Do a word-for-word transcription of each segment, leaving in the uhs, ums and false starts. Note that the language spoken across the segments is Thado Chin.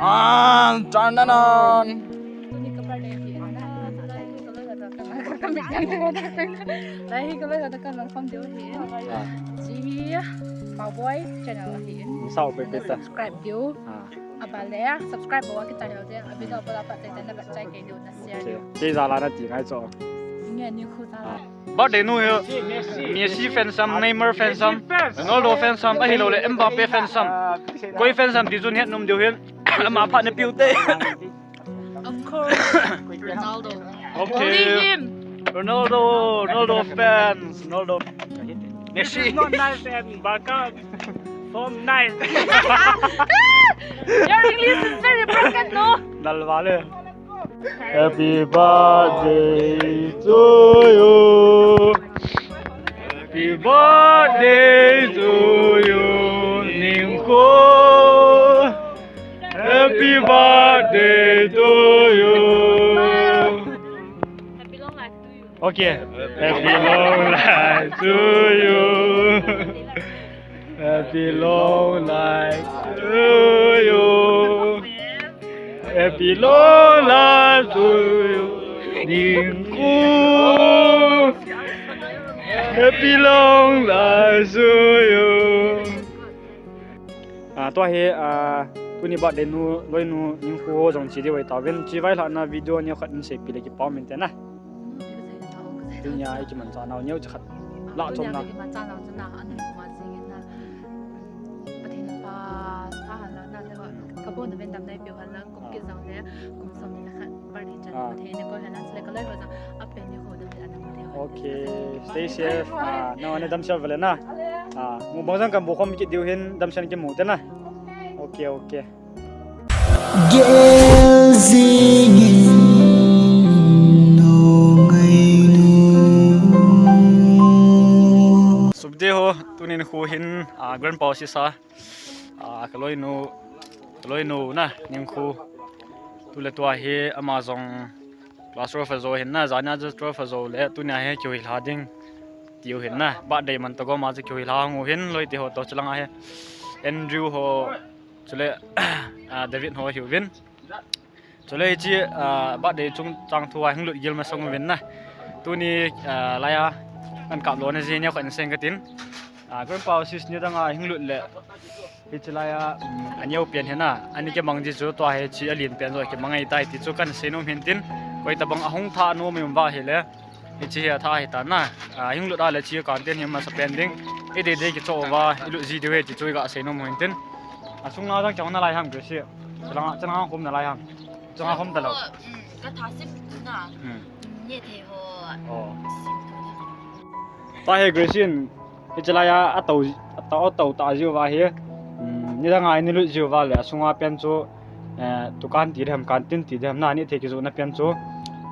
Ah, tan, tan, tan. Tuni ka birthday hi na, lai hi ka loi hada ka, ka mit yang ka da ka. Lai hi ka loi hada ka lang kham deu hi. Ah. Chi hi Cowboy channel hi. Sao pe pe ta. Subscribe deu. Ah. Aba le subscribe bo ki channel de. Abi da ba la pa te na ba chai ke deu na share deu. Ke za la na ti ngai cho. Nge ni khu za la. Ah. Birthday nu hi Messi fan sam, Neymar fan sam, Ronaldo fan sam, ahilou le Mbappe fan sam. Koi fan sam ti chu het nom deu hin. Ama phat na piu te. Of course, Ronaldo. Okay. Only him. Ronaldo, Ronaldo fans, Ronaldo. Messi. This is not nice and Barca form nice. Your English is very broken, no? Dal wale. Happy birthday to you. Happy birthday to you, Ningkhu. Happy birthday to you. Happy long life to you. Okay. Happy long life to you. Happy long life to you. Happy long life to you, Ningkhu. Happy long life to you. Ah, tua hi, ah, tuni birthday nu, loinu, Ningkhu ho jong chi deu ahi tauvin. Chi vailhah na video neo khat in seipi le kipa um inte na. Tunia i kimanchah nau neo chi khat lah chom na. Tunia i kimanchah nau chu na, anung kuma jing in na. Pathen pa sa hal na le, ka bon ven dam nai piu hal lang, kum kit jong le, kum som ni le khat birthday chan, ah, Pathen ne koi hal na, chule ka loi ho jong, a pen ni ho dam le, anung le. Okay, stay safe. Ah, nang ani damsel vale na. Ah, mu bang jong kan bu khom kit diu hin damsel kimu te na. Okay, okay. Gel jing in nung ngai nu. Sopite ho, tunin khu hin, ah, grandpa sisa, ah, ka loinu, ka loinu na, Ningkhu. Tule tua hi ama jong class twelve a jou hin na, jania chu twelve a jou le, tunia hi kihoilha ding tiu hin na. Birthday man to gom a chu kihoilha ngu hin, loite ho to chulang a hi Andrew ho, chule, ah, David ho hiuvin. Chule hiche, ah, birthday chungchang thu a hung lut gil masang uvin na. Tuni, ah, laiya kan kap lona ji neo khat in seng katin. Ah, grandpa sis ni dang a hung lut le. Hiche laiya, um, aneo pen hi na. Ani kibang ji chu tua hiche alen pen jo kibang ahi tai ti chu kan sei nom hin tin. Koi tabang ahung tha nom um va hile. Hiche hi atha ahi ta na. Ah, hung lut a le chi kan tin hi masa pen ding. I dei dei kicho uva, i lut ji diu ahi ti chu i ga sei nom hin tin. Asung na jong kihong na lai ham Gracie. Chalanga, chalanga khom na lai ham. Chalanga khom ta lou. Um, ka tha sim tu na. Hmm. Um, neh thei ho. Oh. Sim tu na. Tua hi Gracie in, hiche laiya atou, atou, atou ta jiu va hi. Um, ni dang a i lut jiu va le, asunga pen chu, eh, dukan ti dem, canteen ti dem, na neh thei kijoh na pen chu.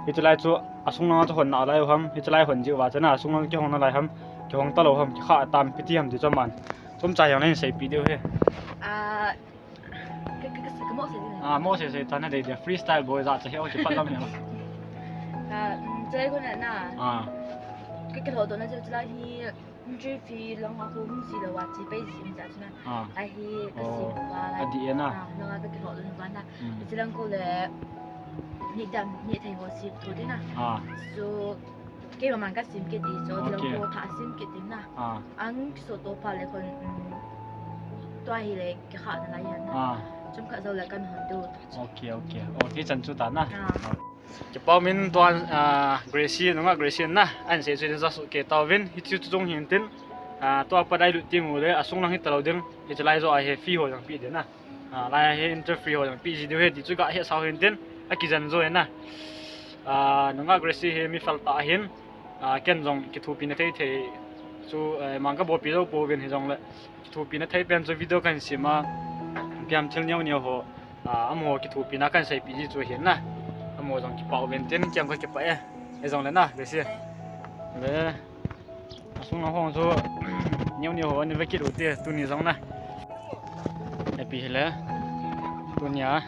Hiche lai chu, asung na chu hon na lai u ham, hiche lai hon jiu va chu na, asung na kihong na lai ham, kihong ta lou ham, kikha tam pi ti ham ti chu man. Chomcha jong nei seipi diu hi. Ah, ka, ka, ka, ka mo sei ding. Ah, mo sei sei, ta na dei dei, freestyle boi ja cha hi, o, kipat lam ni. Ka, um, chulai ko na na. Ah. Ka, ka lo do na chu chulai hi, entry fee lang a ko hung ji lou a, chi pai ji um ja chu na. Ah. Ahi, ka sim va lai. Oh. Adi e na. Ah, lang a ka, ka lo do na va na. Hmm. Chulang ko le, ni dam, ni thei ho sim tu ding na. Ah. So, Keima man ka sim kit ding, so, okay. Lang ko tha sim kit ding na. Ah. Ang kiso to pa le kon, um, tua hi le kikha na lai yan na. Ah. Chomkhat jou le kan hon diu ta. Okay, okay. Okay, chan chu ta na. Ah. Kipa um in tua, ah, Gracie, nunga Gracie na. An sei chu ni ja su ke tauvin. Hiche chu chung hin tin. Ah, tua pa dai lut ti mu le, asung lang hi ta lou ding. Hiche lai jo a hi fee ho jong pe ding na. Ah, lai hi entry fee ho jong pe ji diu ahi ti chu ga he sao hin tin, akijen jo e na. Ah, nunga Gracie hi mi fel tah ahin, ah, ken jong kithopina thei thei chu, eh, mang ka bolpi jou pouvin hijongle, kithopina thei pen chu video kan sim a, piam thil neo neo ho, ah, amaho kithopina kan seipi ji chu ahin na. Amaho jong kipa uvin tin, ken ka kipa e. Hijongle na, Gracie. Le. Asung a hung chu, neo neo ho, ni ve kit u te, tuni jong na. Happy hile. Tunia.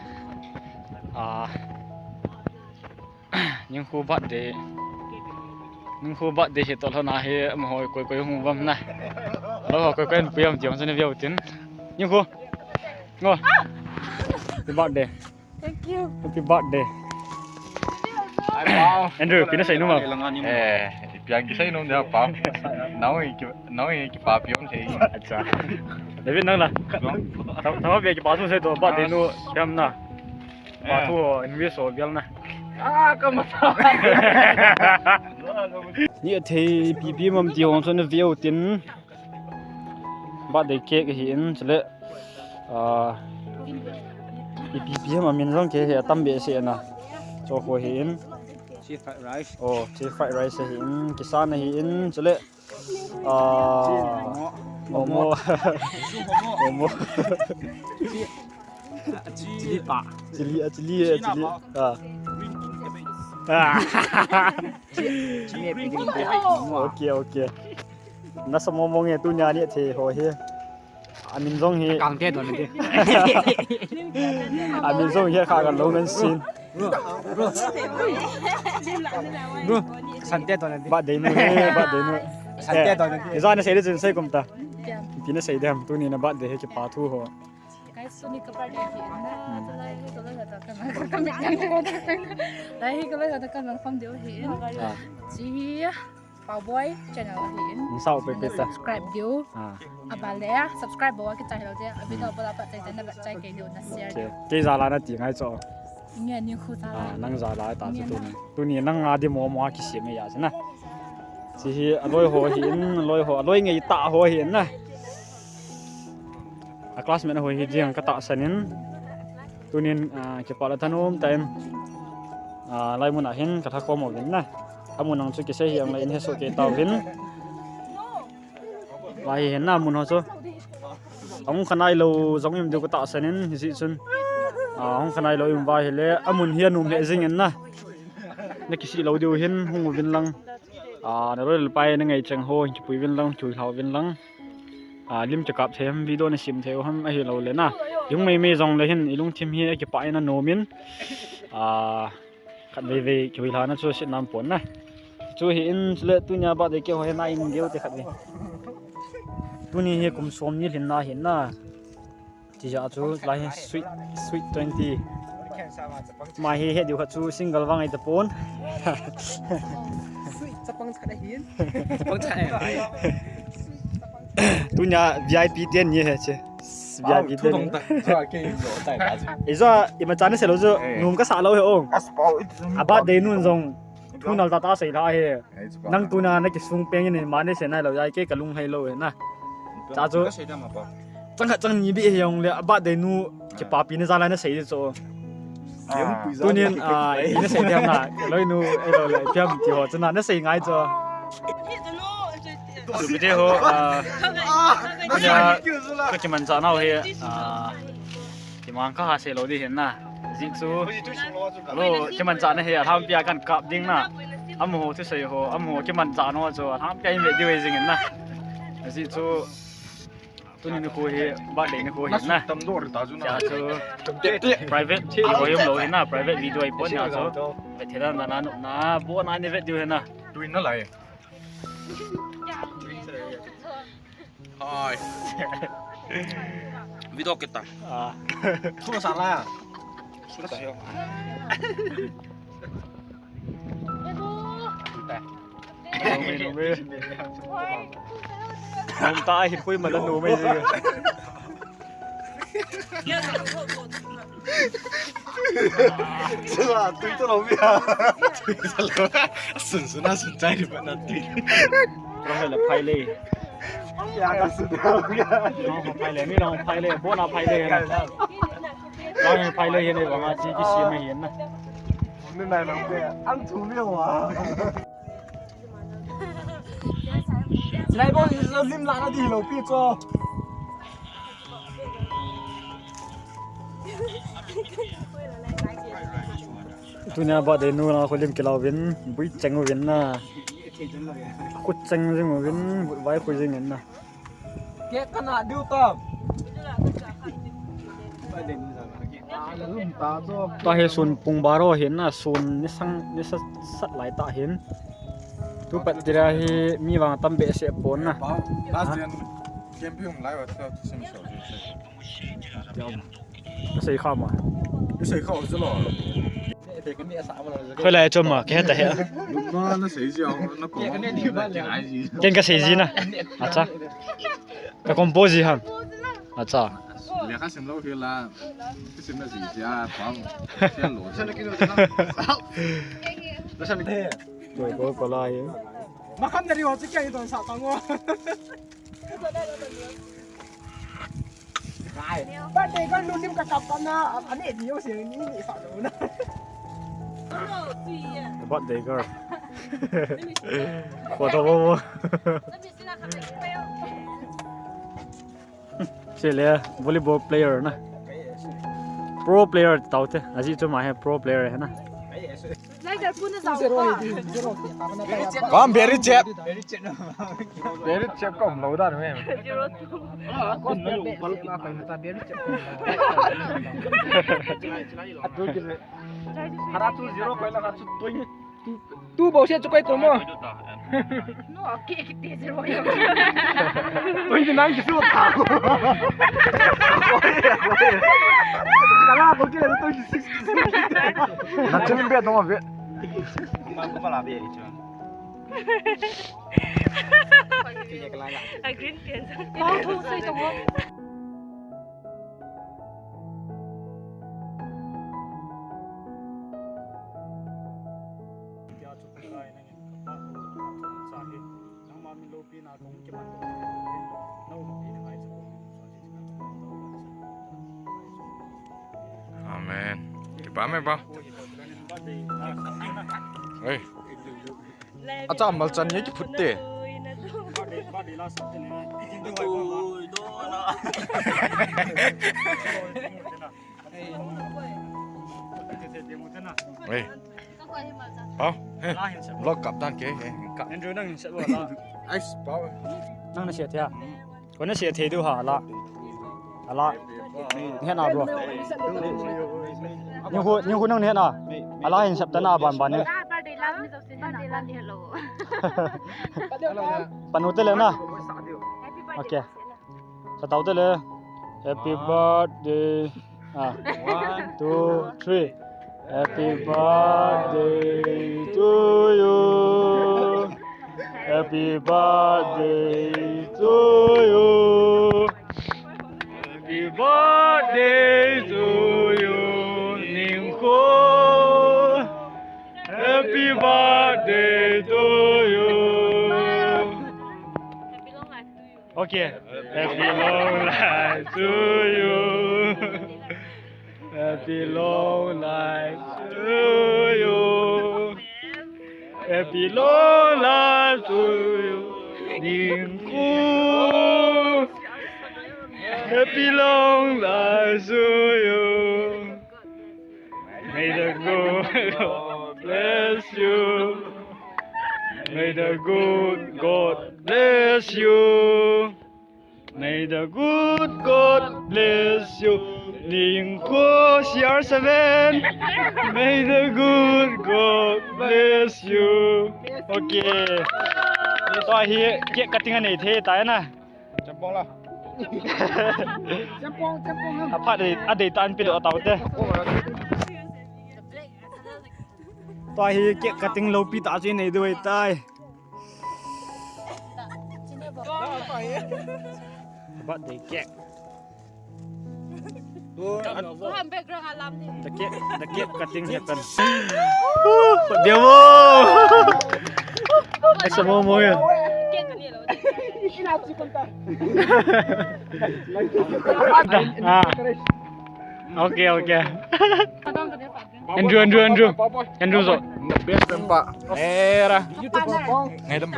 Ah. Ningkhu birthday. Ningkhu birthday hi toh lhona hi, amaho koi koi hung vam na. Lo ho koi koi pui am ti am chu ni ve u tin. Ningkhu. Ngo. Happy birthday. Thank you. Happy birthday. Andrew, ipi nasei nom a? Eh, ipi kisei nom dia pa. Nau ki nau ki pa pion thei. Acha. David nang la. Tama bia kipa thu sei to birthday nu kiam na. Pa thu invite so bial na. Ah, kama. Ni thei pipi mam ti hong so na view tin. Birthday cake hi in chule. Ah, ipi pi ham amin jong ke hi atam behseh na. Cho ko hi in. Chi fried rice. Oh, chi fried rice hi in, kisan hi in, chule. Ah, momo. Momo. Chili pa. Chili, ah, chili, ah, chili. Ah. Ah. Okay, okay. Nasa momo nge tunia ni thei ho hi. Amin jong hi. Kang te don ni. Amin jong hi kha kan lo ngan sin. Bro. San te don ni. Birthday nu, eh, birthday nu. San te don ni. Iza nasei le chun sei kum ta. Ipi nasei dem tuni na birthday hi kipa thu ho. Guys, tuni ka birthday hi na. Lai hi ka lai ka kan kham deu hi. Ah. Chi Pau Boy channel hi in. Nsau pe pe ta. Subscribe deu. Ah. Abale subscribe bawa kichai lo dia. Abi to bala pa chai na chai ke deu na share. Ke ke za la na ti ngai cho. Nge ni khu ta. Ah, nang za la ta chu tuni. Tuni nang a di mo mo a kisem ya na. Chi hi aloi ho hi in, aloi ho, aloi ngei ta ho hi in na. A classmate ho hi jing ka tahsan in. Tunin, ah, kipa la thanom ta in. Ah, lai mun a hin ka tha khom uvin na. Amun ang chu kisei hi ang la in he so ke ta uvin. Lai hi na mun ho chu. Ahung khanai lo jong im deu ka tahsan in hi chun. Ah, ahung khanai lo im vai hi le amun hi anom le jing in na. Na kisi lo deu hin hung uvin lang. Ah, na loi le pai na ngai chang ho, kipui vin lang, khui hlau vin lang. Ah, lim cha kap them, video na sim thei ham ahi lo le na. Yung mai mai jong le hin, ilung thim hi kipa ina nom in. Ah, khat vei vei khui hlau na chu sit nam pon na. Chu hi in le tunia birthday ke ho hi na in geu te khat vei. Tuni hi kum som ni lhin na hin na. Tija chu lai hi sweet, sweet twenty. Mai hi he diu kha chu single vang ai ta pon. Sweet chapang chat ahin. Chapang chat. Tunia V I P ten ni he che. V I P ten. Ijo ima chan se lo jo num ka sa lo he ong. Aba de nun jong. Thu nal tata sei la he. Nang tuna na kisung peng in ma ne se nai lo jai ke ka lung hai lo he na. Cha chu. Chang khat chang ni bi he ong le aba de nu kipapi na jala na sei chu. Tunin a ina sei dem na loi nu e lo le piam ti ho chuna na sei ngai chu. Video ho a ka kiman cha nau he a. Kimang ka ha se lo di hin na. Ji chu. Lo, kiman cha na he, alham pia kan kap ding na. Amaho thu sei ho, amaho kiman cha no chu, alham pia in ve di ve jing in na. Ji chu. Tuni ni ko he, birthday ni ko he na. Tam do ta chu na. Cha chu. Private, ko yum lo hin na, private video ai pon ya chu. Ve the dan na na, bo na ni ve di hin na. Tuin na lai. Hai. Video kita. Ah. Thu sa la. Nung ta hi pui ma la nu mai ji. Sila, tui to lo bia. Sun sun na sun chai di ba na tui. Rong la phai le. Ya ka sun da. Rong phai le, mi rong phai le, bo na phai le. Rong phai le, ye ne ba ma chi ki si me yen na. Ni nai lo ke, ang thu mi wa. Nai bo ni lo lim la na di lo pi cho. Tunia birthday nu na ko lim kilau vin, bui cheng uvin na. Ko cheng jing uvin, bui vai ko jing in na. Ke kana diu tam. Ta he sun pung baro hin na, sun ni sang ni sa sat lai ta hin. Tu pat tira hi mi vang tam behseh pon na. Last day camping lai wa ta sim so. Nasei kha ma. Nasei kha chu lo. Khoi lai chom ma, kei heta he. Lupna nasei ji a, na ko. Ken kasei ji na. Acha. Ka compose ji ham. Acha. Lekha sim lou hi la. Sim na ji ji a, pang. Sia lo. Ko, ko, ko lai. Makham na ri ho chu kei don sa pang o. Birthday girl lu lim ka kap kap na, ani ni yo se ni ni sa lo na. Birthday girl. Photo bo bo. Chele volleyball player na. Pro player tao te. Aji chu ma he pro player he na. Kom, very chep. Very chep kom lo da me. Zero two. Hara tu zero koi la ka chu tui. Tu bo se chu koi to mo. No, okay, okay, zero. Twenty nine ki su ta. Kala ko ke twenty six. Na chim be to mo be. Kuma, kuma la be ri chu. A green pen. Kau thu sui to mo. Amen. Kipa me pa. Hey. Acha malchan ye kiphut te. Hey. Pau, hey. Vlog kap dan ke, hey, kap. Andrew, nang set bo la. Ice, Pau. Nang na set ya. Ko na set thei diu ha la. Ala. Ni hena bro. Ni hu, ni hu nang ni hena. Ala hin sap ta na ban ban ni. Birthday la ni jo sin na. Birthday la ni hello. Panu te le na. Okay. Sa tau te le. Happy birthday. Ah. One, two, three. Happy birthday to you. Happy birthday to you. Happy birthday to you, Ningko. Happy birthday to you. Okay. Happy long life to you. Happy long life to you. Happy long life to you. Ningku. Happy long life to you. May the good God bless you. May the good God bless you. May the good God bless you. Ningko C R seven. May the good God bless you. Okay. Tua hi cake cutting anei thei tai na. Champong la. Champong, champong. Aphat dei, adei tan pi do tau te. Tua hi cake cutting lo pi ta chu nei doi tai. Birthday cake. Tuhan background alam ni. The cake, the cake cutting happen. Dia mo. Ai, sama mo ya. Cake ni lo. Ah. Okay, okay. Andrew, Andrew, Andrew. Andrew zo. Best friend pa. Era. Ngai tam.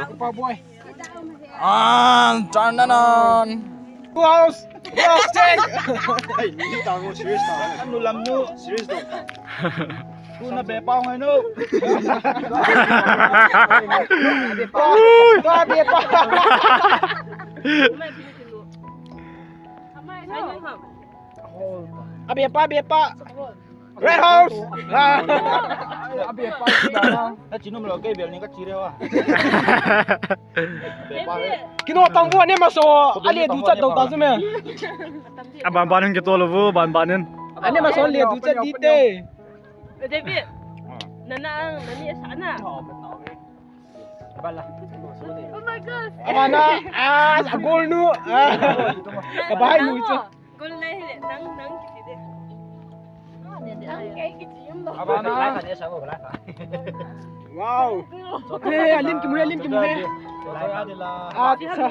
Ah, Charnanan. Wow. Wow, check. Hey, ni ta ko serious ta. Anu lam nu serious ta. Ku na be pa ngai nu. Ba be pa. Abe pa, abe pa. Red House. Abe pa. Na chinum lo ke bel ni ka chire wa. Kino tang bu ne ma so. Ali du chat dau ta su me. Aban ban ke to lo bu ban ban nen. Ani ma son le du chat di te. David. Nana ang, nani sa na. Oh my God. Amana, ah, sa gol nu. Ah. Kabai nu chu. Gol le, nang, nang kiti de. Nang kei kiti yum lo. Abana. Wow. Hey, alim kimu, alim kimu he. Acha.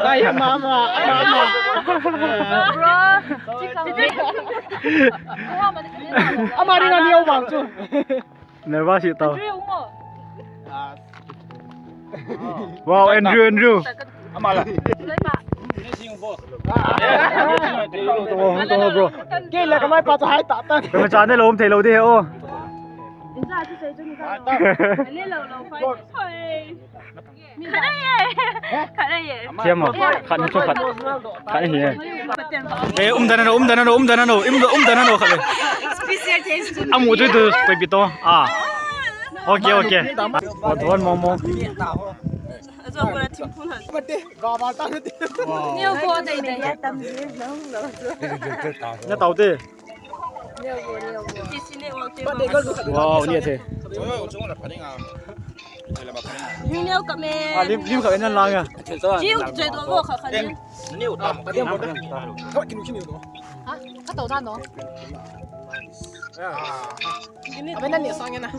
Dai mama, mama. Bro. Ama ri na ni au bang chu. Nervous hi tau. Wow, Andrew, Andrew. Ama la. Tongo, tongo, bro. Ke la kamai pa chu hai ta ta. Kama cha ne lo um thei lo de he o. Inja chu sei chu ni ka. Ne lo lo fai. Khat ahi. Khat ahi. Thiam mo. Khat ni chu khat. Khat ahi. Eh, um dan ano, um dan ano, um dan ano, um, um dan ano khat le. Special taste. Amu tu tu koi pi to. Ah. Okay, okay. Wa don mo mo. Ajo ko la thim phun han. Neo ko dai dai. Na tau te. Wow, ni athe. Lim, lim kha nan lang a. Ji u choi do ko kha kha ni. Ha? Ka to da no. Abe nan ni sang na.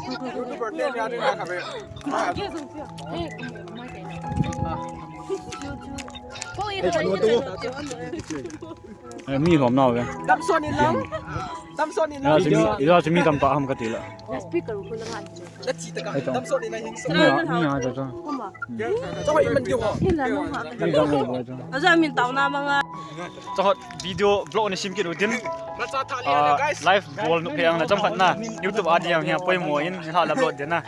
Ko i. Eh, mi hom nau ve. Damson in lang. Damson in lang. Ila chu mi, ila chu mi tam pa ham ka ti la. Speaker ko lang ai. La chi ta ka. Damson in lang hing so. Mi a, mi a cha cha. Koma. Cha wa i man di ho. Ila no ha. Mi dang mo cha. Aja min tau na manga. Cha hot video vlog ni sim ki lu din. Ma cha tha le na, guys. Live bol nu phe ang na cham khat na. YouTube a di ang hia poimo in ha la upload de na.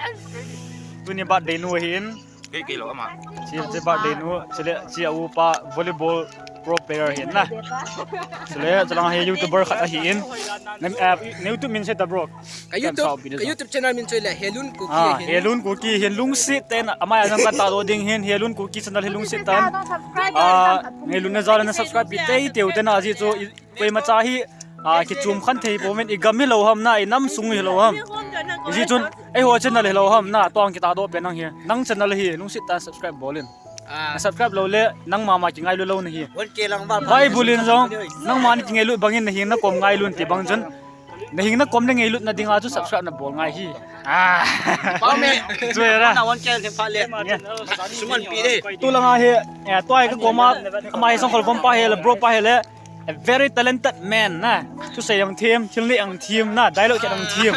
Tuni birthday nu hin. Kei, kei lo ama. Chi, chi birthday nu, chule, chi a upa volleyball pro player ahin na. Chule, chulang hi YouTuber khat ahin. Na, eh, na YouTube min sei ta bro. Ka YouTube, ka YouTube channel min chu le Helun Kuki. Ah, ahin. Helun Kuki hin lungset tah in ama a jong ka tahdoh ding hin Helun Kuki channel hi lungset tah in. Ah, ngailutna jal in na subscribe pi teitei u te na ji chu i Koima cha hi, a, kichom khen thei pouvin, i gam hilou ham na, i nam sung hilou ham. Hijeh chun, eiho channel hilou ham na, tua kitahdoh pen nang hi. Nang channel hi, lungset tah in subscribe bol in. Ah. Na subscribe lou le, nang mama kingailu lou na hi. One K lang ba? Bible in jong, nangma na kingailut bang in na hing na kom ngailu in ti bang chun. Na hing na kom na ngailutna dinga chu subscribe na bol ngai hi. Ah. Pa me. Chu era. Na one K le pha le. Suman pi de. Tu langa hi, eh, tua ka koma, ama hi Songkholvom pa hi le, bro pa hi le. A very talented man na. Thusei jong thim, thil neh jong thim na, dialogue khet jong thim.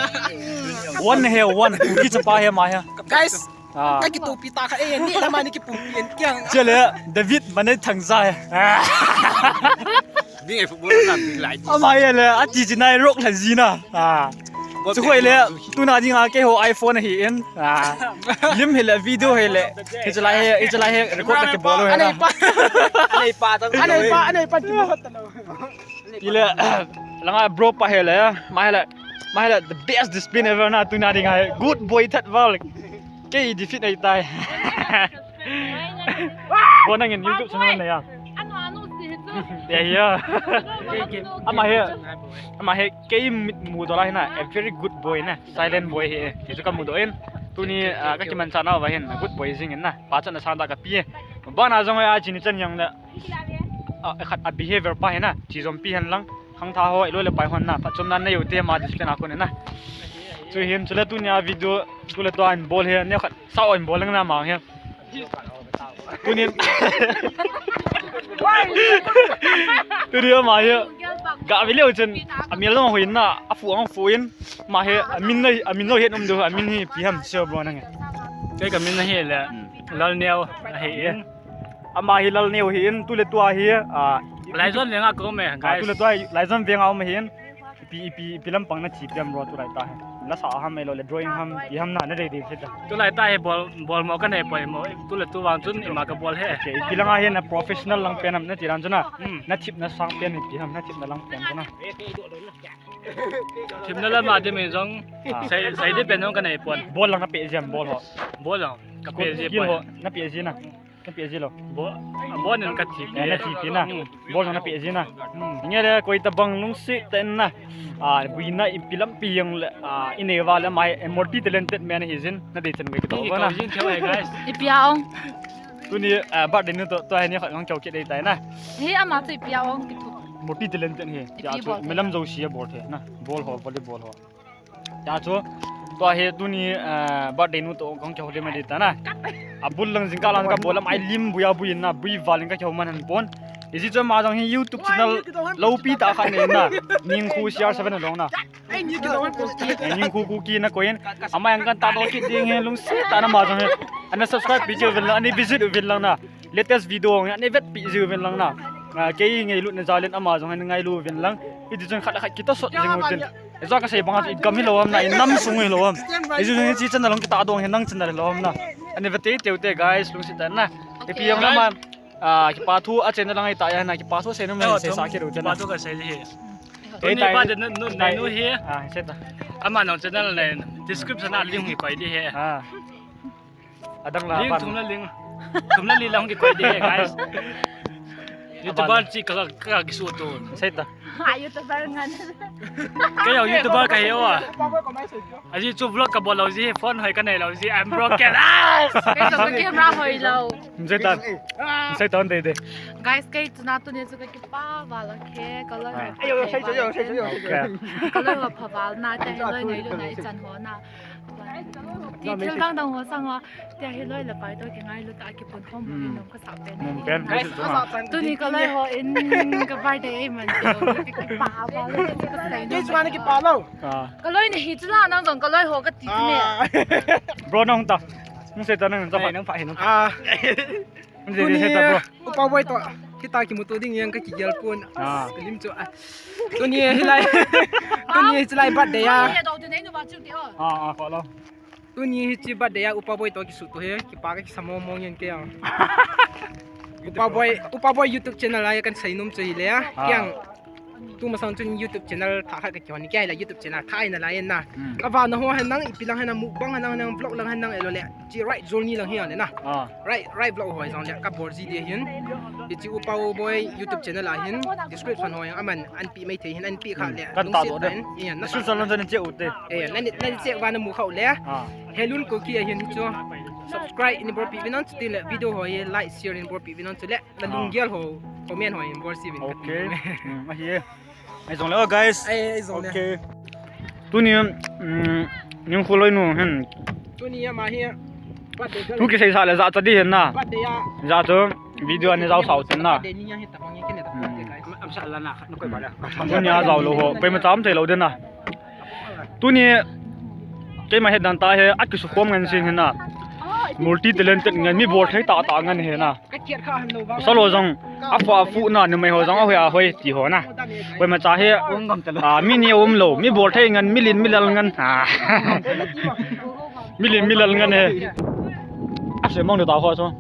One he one, Kuki chapa hi ama hi. Guys, ah. Ka kitupi ta kha, eh, ni lama ni kipupi en kiang. Chele, David Mane Thangja hi. Ding e football na ding lai. Ama hi le, ati chi nai rock la ji na. Ah. Chu khoi le, tuna dinga keiho iPhone ahin. Ah. Lim hi le, video hi le. Hi chalai hi, hi chalai hi, record ka kibol hi na. Anei pa. Anei pa, anei pa, anei pa, kibol ta lo. Ile, langa bro pa hi le, ma hi le, ma hi le, the best discipline ever na, tuna dinga hi. Good boy that well. Kei defeat nei tai. Bo nangin YouTube channel nei a. Anu, anu si hi chu. Ya, ya. Ama hi, ama hi, kei mit mu doh lai na, a very good boy na, silent boy hi. Ti chu ka mudoh in. Tuni, ah, ka kimanchah nauva hin, good boy jing in na. Pachatna sangtah ka pe. Bana jong a chini chan jong le. Ah, khat a behavior pa hi na, chi jom pi hen lang. Khangthah ho, i loi le pai hon na, phatchomna nei u te ma discipline a kon na. Chu hin, chule tunia video, tule tua in bol hi, neo khat, sao in bol leng na ma hi. Tunin. Tuni ama hi. Ga ve leu chun, amel jong hoi na, afu ang fu in, ma hi, amin lou, amin lou het um diu, amin hi, ipi ham, sure bro nang. Kei ka min hi le, Lalneo, ahi e. Ama hi Lalneo ahin, tule tua hi, ah, Laizon venga ka um e, ah, guys. Tule tua hi Laizon venga um ahin. Ipi, ipi, ipi lampang na thi piam bro tulai tah hi. La sa ham ahilou le drawing ham, ipi ham na, na dei dei se ta. Tulai tah hi bol, bol mo ka nei poi mo, tule tu vang chun ima ka bol hi. Okay, ipi langa hi na professional lang pen ham na ti dan chun na. Hmm. Na thepna sang pen ipi ham, na thepna lang pen chun na. Thepna lama di min jong, ah, sei, sei di pen jong ka nei pon. Bol lang na pe jia ham, bol ho. Bol lang, ka pe ji pon. Skill ho, na pe ji na. Na pe ji lou. Bo, bo nen ka thi. Na thi pi na. Bo na pe ji na. Nge le koi tabang lungset tah in na. A, buina ipi lampi jong le, a, inei uva le ama hi multi talented man ahi jin. Na dei chan ngai kito ba na. Jin theo guys. Ipi a ong. Tuni, a, birthday nu toh, toh hi ni khat ngang keu kit dei tai na. Hi ama chu ipi a ong kithu. Multi talented hi. Ipi bol. Melam jouse a bol the na. Bol ho, volleyball ho. Tia chu, tua hi tuni, eh, birthday nu toh kong kihoulim ding ta na. Abul lang jingkah lang ka bol lam ai lim buia buin na, bui val in ka kihou man han pon. Iji chu ama jong hi YouTube channel lopi tah khat nei na. Ningkhu C R seven along na. Eh, Ningkhu Kuki na koi in. Ama jong kan tahdoh kit ding hi lungset tah in ama jong hi. Ana subscribe pi keu vin lang, ana visit uvin lang na. Latest video jong hi ana vetpi jiu vin lang na. Ah, kei ngailutna jal in ama jong hi ana ngailu vin lang. Hiti chun khat le khat kitahsot jing utin. Ijou kasei bang a chu igam hilou ham na, inam sung hilou ham. Ijou jong hiche channel hung kitahdoh hi nang channel hilou ham na. Ana ve teitei ute guys, lungset tah in na. Ipi jong le ama, ah, kipa thu a channel lang ahi ta ya na, kipa thu seinom le seisah kit ute na. Kipa thu kasei le hi. Tuni pa de nu, nu, nu hi. Ah, sei ta. Ama nang channel ne description a link hi koi ding hi. Ah. Adang la link ban. Thum le link. Thum le li lang kikoi ding hi guys. YouTuber chi ka, ka, ka kisu tu. Sei ta. Ha, YouTuber ngan. Kei jong YouTuber kahi uva. Aji chu vlog kabol lou ji, phone hoi kanei lou ji, I'm broken. Ah! Kei jong ka camera hoi lou. Sei ta. Sei ta dei dei. Guys, kei chu na tuni chu ka kipa val a khe, ka loi ho. Ayo, sei chu, sei chu. Okay. Ka loi ho pha val na, tia hi loi ngailutna ichan ho na. Ti thil dang dang ho sang a, tia hi loi le pai toh kingailu tah a kipun khom ho in nom ka sa pen. Nom pen. Guys, tuni ka loi ho in ka birthday ahi man ti lou, ka kipa val a, ka sei nom. Kei chu na kipa lou. Ah. Ka loi na hi chu la nang jong ka loi ho ka ti chu ne. Ah. Bro, nang ta. Nang sei ta nang ta. Nang pha hi nang pha. Ah. Tuni, Upa Boi toh, kita kimuto ding jeng ka kigel pon. Ah. Ka lim chu, ah. Tuni hilai. Tuni hilai birthday a. Ah, ah, kho lou. Tuni hiche birthday a Upa Boi toh kisuto hi, kipa ka kisa mong mong jeng kei a. Upa Boi, Upa Boi YouTube channel a kan seinom chu hile a. Ah. Kei jong tu masang chun YouTube channel thah khat ka kihon, kei la YouTube channel thah ina lai na. Hmm. Ka vana ho hen nang, ipi lang hen nang, mukbang hen nang, nang vlog lang hen nang, ahilou le. Chi right journey lang hi a le na. Ah. Right, right vlog ho jong le ka bol ji ding ahin. Hiche Upa Boi YouTube channel a hin description ho jong aman an pi mai thei hin, an pi kha le. Kan tahdoh ding. Iya, na description lang jong check u te. Eh, na, na check uva na mu kha u le. Ah. Helun Kuki a hin hichu. Subscribe in bol pi uvin lang chuti le video ho hi like share in bol pi uvin lang chu le. Na lunggel ho comment ho in bol ji uvin. Okay. Hmm, ahi e. Ahi jong le, oh, guys. Ahi, ahi jong le. Okay. Tuni, um, Ningkhu loinu hin. Tuni ama hi. Tu kisei sa le ja cha ding hin na. Ja chu video ani jao sao tin na. Tuni a jao lou ho, koima cham thei lou ding na. Tuni keima het dan tah hi akisu khom ngen sin hin na. Multi talented ngen, mi bol thei tah tah ngen hi na. Pasal ho jong, apha aphu na, numei ho jong, ahoi ahoi, ti ho na. Koima cha hi, ah, mi ni um lou, mi bol thei ngen, mi lin mi lal ngen. Ah. Mi lin mi lal ngen hi. Ase mong de ta ho so.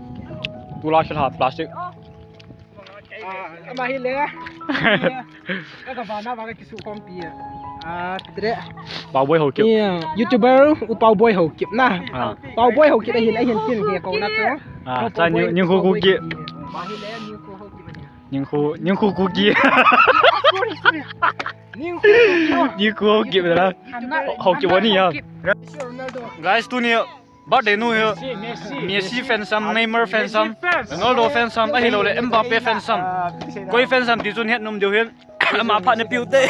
Tula khel ha plastic. Ah, ama hi le. Ka, ka vana va ka kisu khompi. Ah, tre. Paoboi Haokip. Yeah, YouTuber Upaoboi Haokip na. Ah. Paoboi Haokip ahin, ahin kin he ko na to. Ah, cha Ningkhu Kuki. Ama hi le Ningkhu Haokip ahin. Ningkhu, Ningkhu Kuki. Sorry, sorry. Ningkhu Haokip. Ningkhu Haokip na. Haokip ani ya. Guys, tuni Birthday nu hi. Messi, Messi. Messi fan sam, Neymar fan sam, Messi fan. Ronaldo fan sam, ahilou le Mbappe fan sam. Koi fan sam ti chun het nom diu hin. Ama phat na piu te.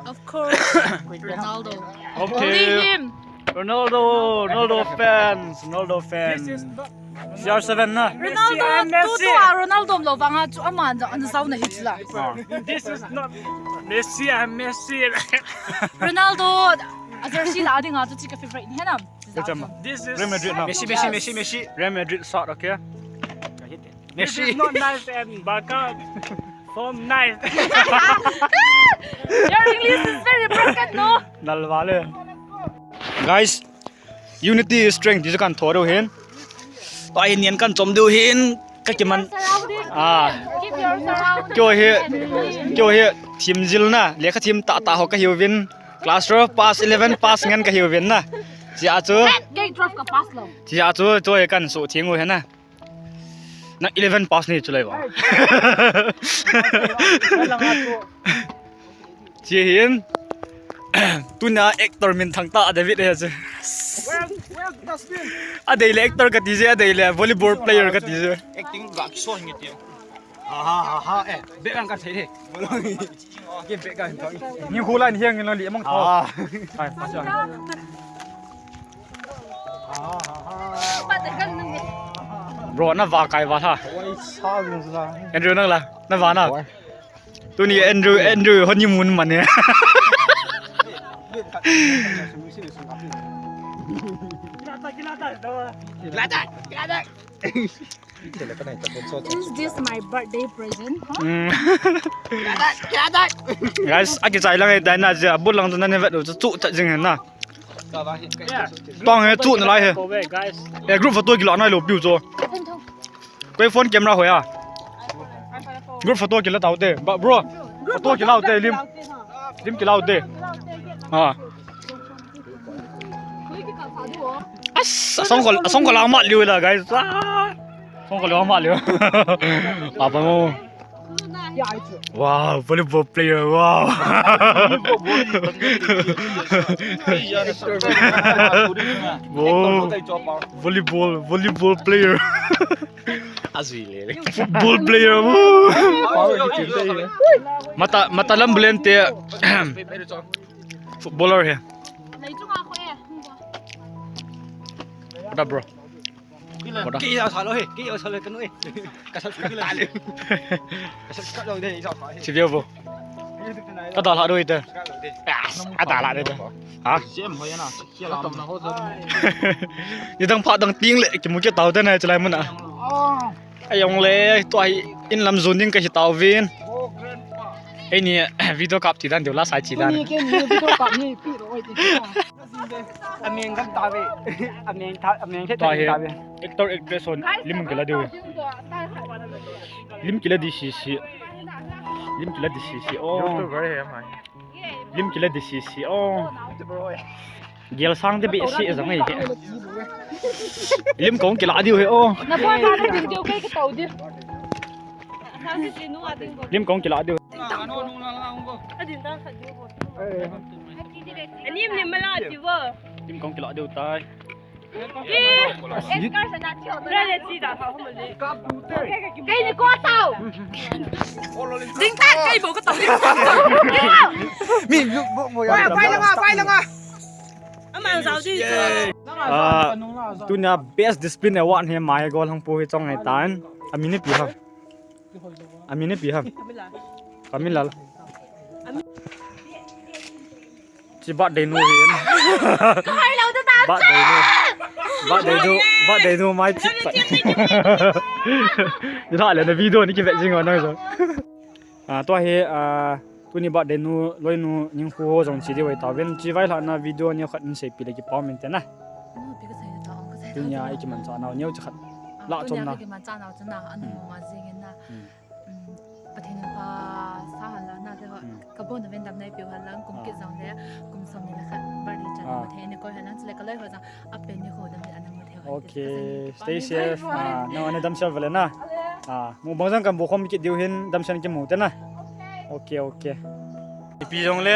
Of course, Ronaldo. Okay. Only him. Ronaldo, Ronaldo fans, Ronaldo fans. This is not C R seven na. Ronaldo, Messi and tu, Messi. Tu a Ronaldo lo vanga chu ama ana, ana zau na hi chila. Ah. This is not Messi and Messi. Ronaldo, a jersey la dinga chu chi ka favorite ni hena. Kacham. This is Real Madrid na. Messi, Messi, Messi, Messi. Real Madrid shot, okay? This is Messi. Not nice and Barca form nice. Your English is very broken, no? Nalwa le. Guys, unity is strength, ti chu kan tho diu hin. Tua hi nian kan chom diu hin, ka kiman. Ah. Keima hi, keima hi thim jil na, lekha thim tah tah ho ka hiuvin. Class twelve pass, eleven pass ngen ka hiuvin na. Chia chu. Kei twelve ka pass lou. Chia chu, chu hi kan suhtheng u hi na. Nang eleven pass ni chu lai ba. Chi hin. Tuna actor min thang ta David he chu. Adei le actor kati je, adei le volleyball player kati je. Acting ga so ngi ti. Ha ha ha ha. Eh, bek ang ka thei de. Ke bek ang thang. Ni hu lai ni hiang ni li mong tho. Ah. Hai, pa siang. Bro, na va kai va tha. Oi, sa lu sa. Andrew nang la, na va na. Oi. Tuni Andrew, Andrew honeymoon man ne. Is this my birthday present? Huh? Mm. Guys, aki chai lang e, dai na je, abul lang tu na ne vet tu chu chat jing na. Tong he chu na lai he. Guys. E group photo kila nai lo piu chu. Koi phone camera hoya. Group photo kila tau te. Ba bro. Photo kila te lim. Lim kila te. Ha. As, asong ko, asong ko la ma liu la guys. Ah. Asong ko la ma liu. Apa mo? Wow, volleyball player, wow. Wow, volleyball, volleyball player. Football player, wow. Mata, mata lam belen te. Footballer he. What up, bro? Kei a sa lo he, kei a sa lo kanu e. Ka subscribe ta le. Ka subscribe lo de, i sa pa he. Chi view bo. Ka da la do ite. Yes, a da la de. Ha? Sem ho ya na, kia la. Ni dang pha dang ting le, ki mu ke tau te na, chalai mun a. Ai ong le, to ai in lam zoning ka hi tau vin. Ei ni video kap ti dan deu la sai chi dan. Ni ke ni video kap ni pi ro oi ti. Ameng gam ta ve. Ameng tha, ameng the ta ve. Actor actress hon lim kila diu. Lim kila di si si. Lim kila di si si. Oh. YouTuber he mai. Lim kila di si si. Oh. Gel sang te be si jang ei. Lim kong kila diu he. Oh. Na pa ta ding diu ke ke tau diu. Lim kong kila diu. Ani ni mala ti bo. Lim kong kila diu tai. Ki. Esker sana ti ho. Re le ti da ha ho le. Kei ni ko tau. Ding tai kei bo ko tau. Mi lu bo mo ya. Pai la nga, pai la nga. Ama zau di. Ah, tuna best discipline award he mai gol hang pu hi chong ngai tan. Ami ni pi ha. Amin ipi ham? Kamilal. Chi birthday nu hin. Ka hai lo ta ta. Birthday nu. Birthday nu, birthday nu mai phit pa. Ila le na video ni kivet jing wa nang jo. Ah, tua hi, ah, tuni birthday nu, loi nu, ning hu ho jong chi di wai ta ven. Chi vai la na video ni khat in sei pi le kipa min te na. Tunia i kimanchah nau neo chi khat. La chom na. Kimanchah nau chu na, anu ma jing in na. Pathen in pha sa hal lang na le ho. Ka bon ven dam nai piu hal lang kum kit jong le kum som ni le khat birthday chan Pathen in koi hal lang chule ka loi ho jong apen ni ho dam le anang Pathen. Okay, stay safe. Ah, no, ani dam sel vale na. Ah, mu bang jang kan bu khom kit diu hin dam sel ki mu te na. Okay, okay. Ipi jong le,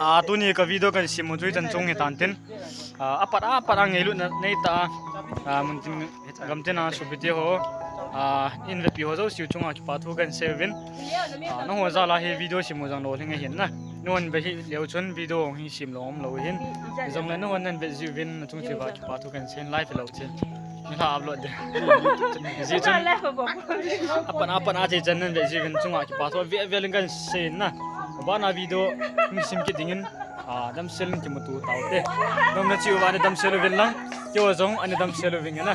ah, tuni ka video kan sim mu chui chan chung hi tan tin. Ah, apat, apat a ngailut na nei ta. Ah, mun tin Gamtin a sopite ho, ah, in vetpi ho jouse chunga kipa thu kan sei uvin. Ah, nangho jal a hi video sim u jong lolhing ahin na. Nahon ve hi leu chun video hi sim lou um lou hin. Jong le nahon nan vet jiu vin, nachung cheh uva kipa thu kan sei in live lou chin. Ni la upload de. Ji chun. Apan, apan a che chan nan vet jiu vin chunga kipa thu ve ve ling kan sei na. Ba na video ni sim kit ding in. Ah, damsel in kimuto tau te. Nom na cheh uva ani damsel uvin lang. Keiho jong ani damsel uving na.